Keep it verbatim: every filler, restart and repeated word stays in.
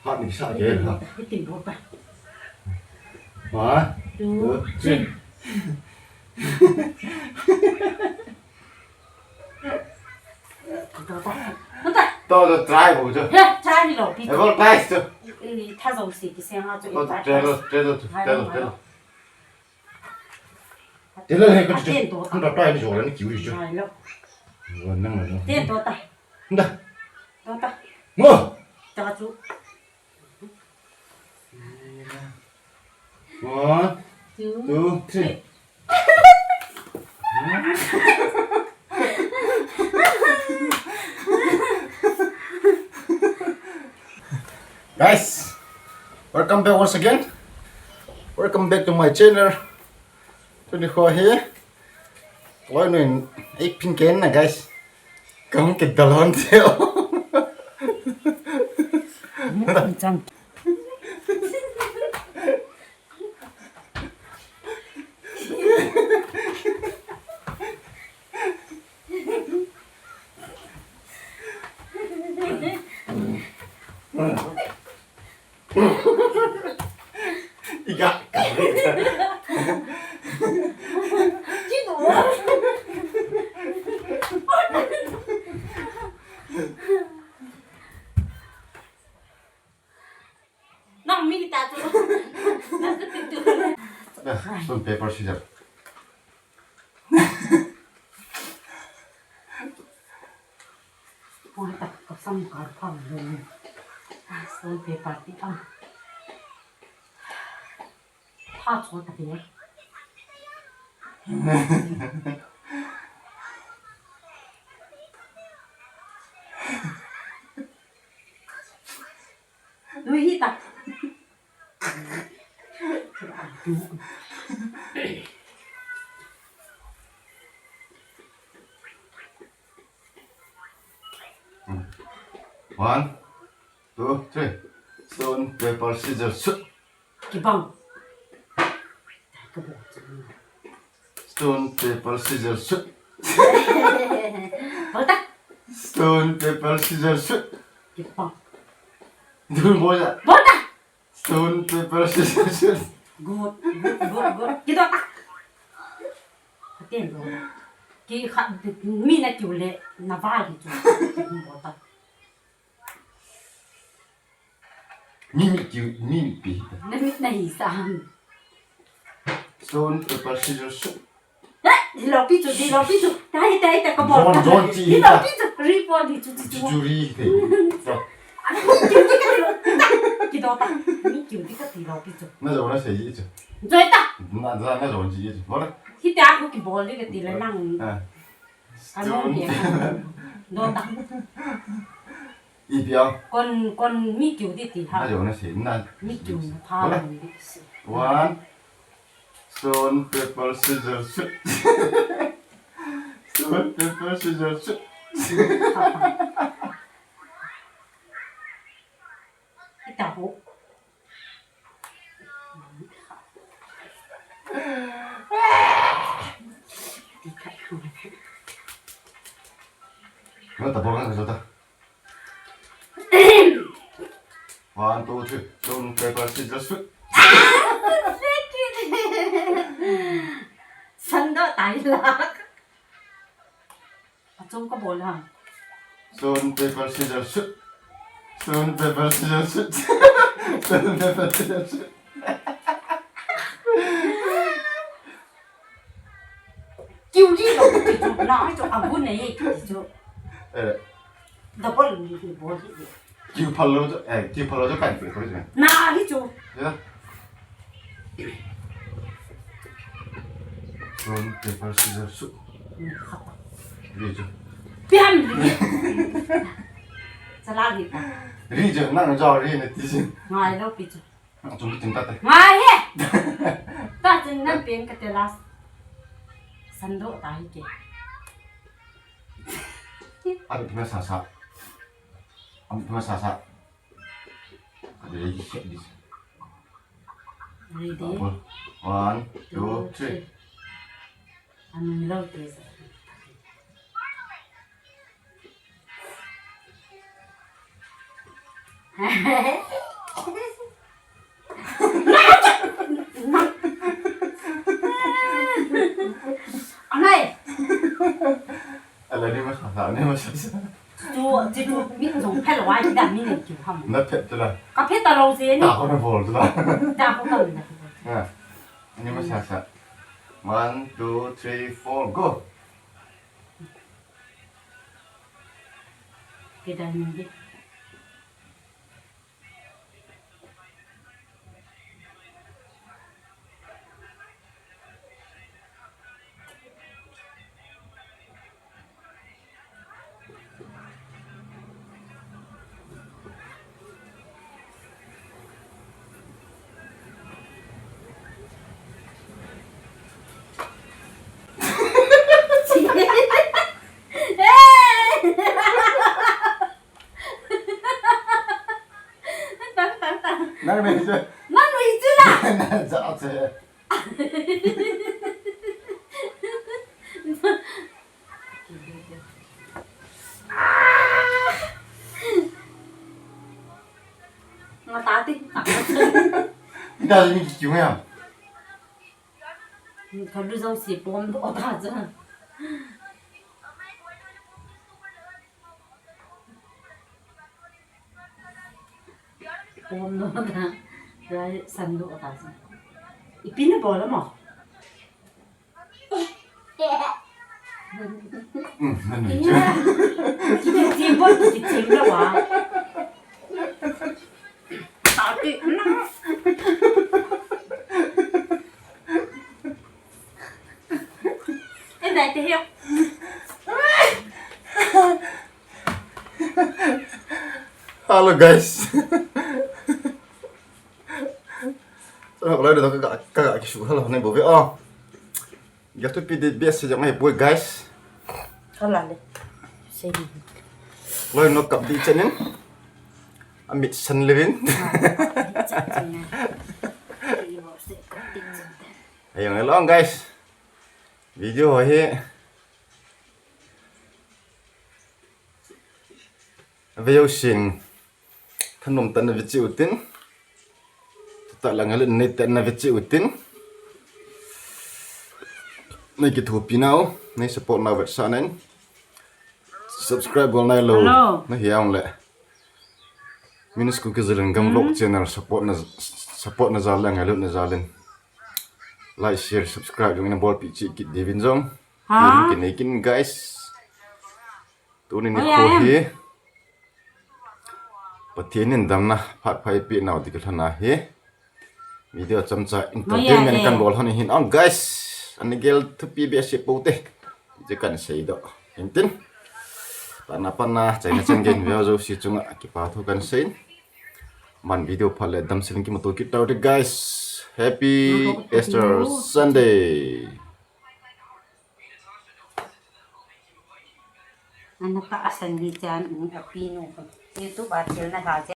Hat ni sa ke ha. Hitin bol ta. One, two, three. To, to, try bo chu. He, try lo, pi. He, bol try chu. Tha jong si ki se nga chu. Try lo, try lo, try lo, try lo. Try lo, he ko chu. Try lo, try lo, ni kiu chu. Try lo. Nang lo. Try to ta. Nda. To ta. Mo. Ta chu. One, two, three. Guys, welcome back once again. Welcome back to my channel. Tuni kho hi. Loi nun, ei pin ken na, guys. Kahung kidalhon teo. Chang. Iga. Nang mi ta tu. Nang tu tu. Stone, paper, scissors. Oi, ta, ka sam ka pha lo. Stone, paper, ti a. Pha cho ta ke. Lui hi ta. One, two, three. Stone, paper, scissors, shoot. Kibang. Stone, paper, scissors, shoot. Bol ta. Stone, paper, scissors, shoot. Kibang. Dun bol ta. Bol ta. Stone, paper, scissors, shoot. Good, good, good, good. Kido ta. Atin lo. Ki khat mi na kiu le na val hi chu. Bol ta. Mi mi kiu, mi mi pi. Na mi na hi sa. Stone, paper, scissors, shoot. Di lo pi chu, di lo pi chu. Tai, tai, tai, ka bol. Jon, jon, chi. Di lo pi chu. Ri bol di chu, chu, chu. Chu, chu, ri, te. Sa. Kiu di ka ti lo. Kido ta. Mi kiu di ka ti lo pi chu. Na jo na sei ji chu. Joi ta. Na, na, na jo ji chu. Bol. Hita ko kibol di ka ti le nang. Ah. Stone. Don ta. Ipi a? Kon, kon mi kiu di ti ha. Na jo na sei, na. Mi kiu na pha. Bol. Di si. One. Stone, paper, scissors, shoot. Stone, paper, scissors, shoot. Ita ho. Lo ta bol ka jo ta. One, two, three. Stone, paper, scissors, shoot. Sando tai la. Achom ka bol ha. Stone, paper, scissors, shoot. Stone, paper, scissors, shoot. Stone, paper, scissors, shoot. Kiu di lo, ti chu, na, ai chu, abu nei, ti chu. Eh. Double ni, ni bol hi. Kiu phal lo chu, eh, kiu phal lo chu kan pe ko chu. Na, hi chu. Ya. Stone, paper, scissors, shoot. Ri chu. Pian. Chala ri ta. Ri chu, nang jo ri na ti chu. Ngai lo pi chu. Chung chung ta te. Ngai he. Ta chen nan pen ka te las. Sando ta hi ke. Abi pina sa sa. Abi pina sa sa. Ka de ji se di. Ready? One, two, three. Anung lo te sa. Anai. Ala ni masasa, ni masasa. Tu, tu, tu, mi jong phet lou a, ti da mi nei kiu ham. Na phet tu la. Ka phet ta lou se ni. Ta ko na bol tu la. Ta ko ka na. Ha. Ni masasa. One, two, three, four, go. Ke da ni de. Tang, tang, tang. Nang nei chu. Nang nei chu la. Nang ja che. Nga ta ti. Ida ni ki kiu ya. Ka lu jong si pom do ta cha. Pom do ta. Rai san do ta cha. Ipi na bol mo. Kichim bol, kichim la wa. Tati na. Hello guys. Hello, hello, hello, hello, hello. Gel thupi de best jong ahi poi, guys. Hala le. Sei ni. Loi no kap di chenin. Amit san levin. Chan chan na. Iwo se kap di chan. Ayong elong, guys. Video ho hi. Veo sin. Thanom tah in na ve cheh utin. Chutah le ngailutna nei tah in na ve cheh utin. Nei kithopi nau, nei support nau vetsahnan. Subscribe bol nailou. Hello. Na hiong le. Minus Kuki Zalengam Vlog channel support na, support na jal le ngailutna jal in. Like, share, subscribe jong in bolpeh cheh kit diuvin jong. Ha? Tin kinei kin guys. Tuni nikho hi Pathen in damna phat pha eipeh nau ding kilhon ahi. Video chomcha entertainment kan bol hon ahin, ang guys. Ani gel thupi behseh pou te. Hiche kan seidoh. Hintin. Patna patna, chaina chan gei in veu jouse chunga kipa thu kan seiyin. Aman video phat le damsel in kimuto kit tau te guys. Happy Easter Sunday. Ana ta asan ni chan, mm, api nu. YouTube a thil na ha che.